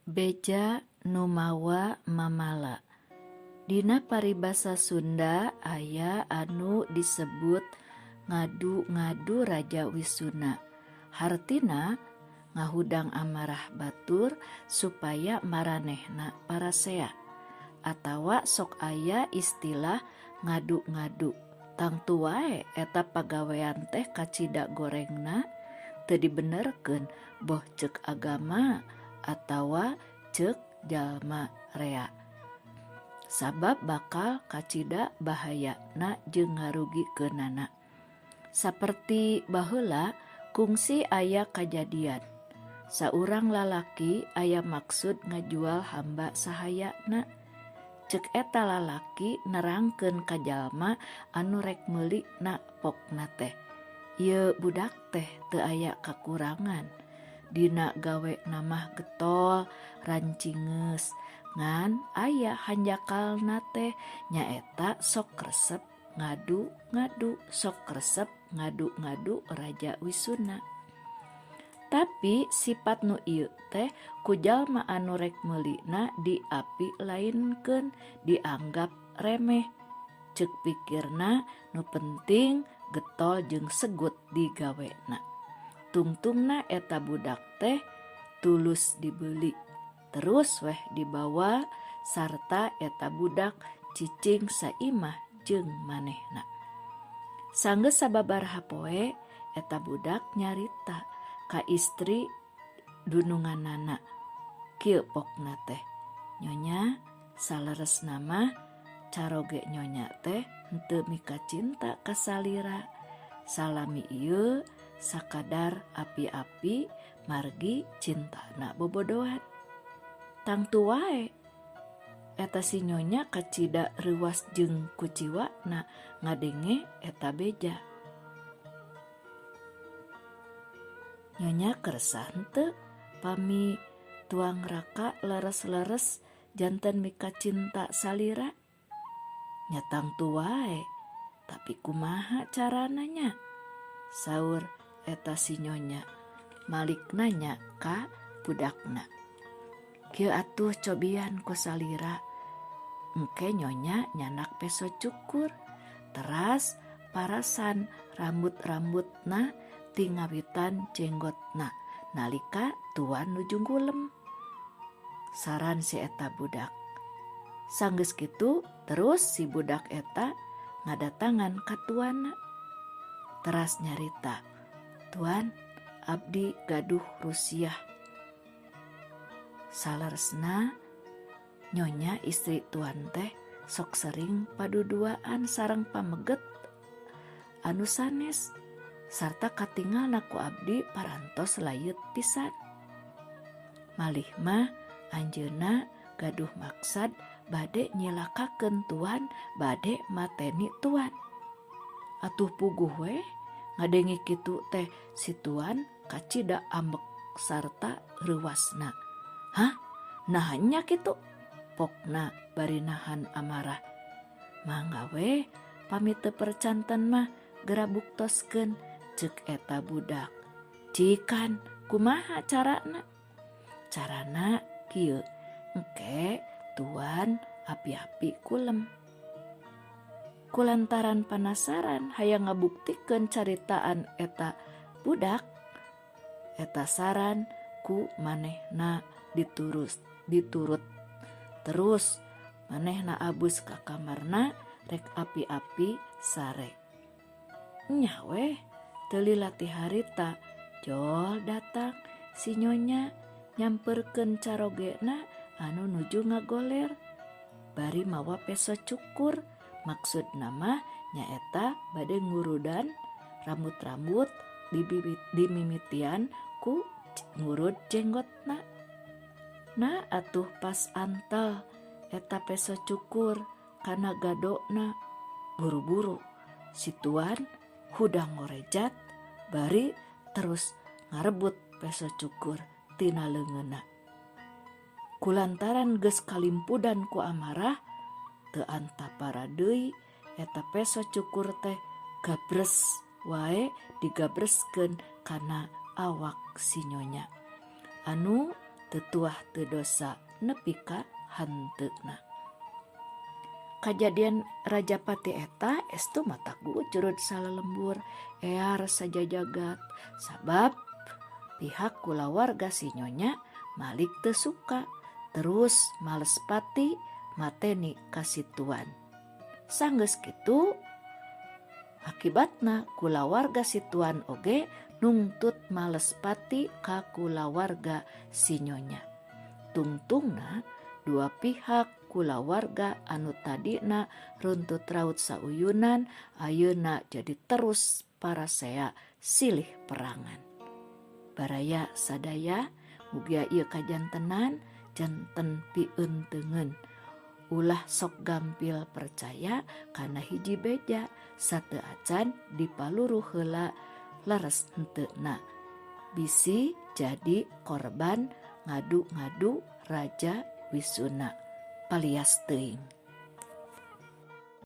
Beja nu mawa mamala. Dina paribasa Sunda aya anu disebut ngadu-ngadu raja wisuna. Hartina ngahudang amarah batur supaya maranehna parasea. Atawa sok aya istilah ngadu-ngadu. Tangtu wae eta pagawean teh kacida gorengna teu dibenerkeun boh ceuk agama atawa ceuk jalma rea. Sabab bakal kacida bahayana jeung ngarugikeunana. Saperti baheula kungsi aya kajadian. Saurang lalaki aya maksud ngajual hamba sahayana. Ceuk eta lalaki nerangkeun ka jalma anu rek meuli na pokna teh. Ieu budak teh teu aya kakurangan. Dina gawe na mah getol, rancingeus. Ngan aya hanjakalna teh nyaeta sok resep ngadu-ngadu, sok resep ngadu-ngadu raja wisuna. Tapi sipat nu ieu teh ku jalma anu rek meulina diapi lainkeun, dianggap remeh. Ceuk pikirna nu penting getol jeung segut digawena. Tungtungna eta budak teh tulus dibeuli, terus weh dibawa sarta eta budak cicing saimah jeung manehna. Sanggeus sababaraha poe eta budak nyarita ka istri dununganana. Kieu pokna teh, Nyonya, saleresna mah caroge nyonya teh henteu mikacinta ka salira. Salami ieu sakadar api-api margi cintana bobodohan. Tangtu wae eta si nyonya kacida reuwas jeung kuciwana ngadenge eta beja. Nyonya kersa henteu pami tuang raka leres-leres janten mikacinta salira? Nya tangtu wae, tapi kumaha carana nya? Saur eta si nyonya malik nanya ka budakna. Kieu atuh cobian ku salira, engke nyonya nyanak peso cukur, teras parasan rambut-rambutna ti ngawitan jenggotna nalika tuan nuju ngulem. Saran si eta budak. Sanggeus kitu terus si budak eta ngadatangan ka tuanna. Teras nyarita, Tuan, abdi gaduh rusiah. Saleresna, nyonya istri tuan teh sok sering paduduaan sareng pameget anu sanes sarta katingalna ku abdi parantos layeut pisan. Malih mah anjeunna gaduh maksad bade nyilakakeun tuan bade mateni tuan. Atuh puguh weh ngadenge kitu teh si tuan kacida ambek sarta reuwasna. Hah? Naha nya kitu? Pokna bari nahan amarah. Mangga weh pami teu percanten mah gera buktoskeun ceuk eta budak. Cikan kumaha carana? Carana kieu, engke tuan api-api kulem. Kulantaran panasaran hayang ngabuktikeun caritaan eta budak, eta saran ku manehna diturus diturut. Terus manehna abus ka kamarna rek api-api sare. Nyah weh teu lila ti harita jol datang si nyonya nyamperkeun carogena anu nuju ngagoler. Bari mawa peso cukur, maksudna mah nyaeta bade ngurudan rambut-rambut dimimitian ku ngurud jenggotna. Nah atuh pas antel eta peso cukur kana gadona buru-buru si tuan hudang ngorejat bari terus ngarebut peso cukur tina leungeunna. Kulantaran geus kalimpudan ku amarah teu antapara deui eta peso cukur teh gabres wae digabreskeun kana awak si nyonya anu Teu tuah teu dosa nepi ka hanteuna. Kajadian Rajapati eta estu matak gucurud salalembur ear sajajagat sabab pihak kulawarga si nyonya Malik teu suka terus males pati mateni ka si tuan. Sanggeus kitu akibatna kulawarga si tuan oge nungtut males pati ka kulawarga si nyonya. Tungtungna dua pihak kulawarga anu tadina runtut raut sauyunan ayeuna jadi terus parasea silih perangan. Baraya sadaya mugia ieu kajantenan janten pieunteuneun. Ulah sok gampil percaya kana hiji beja sateu acan dipaluruh heula leres henteuna. Bisi jadi korban ngadu-ngadu raja wisuna. Palias teuing.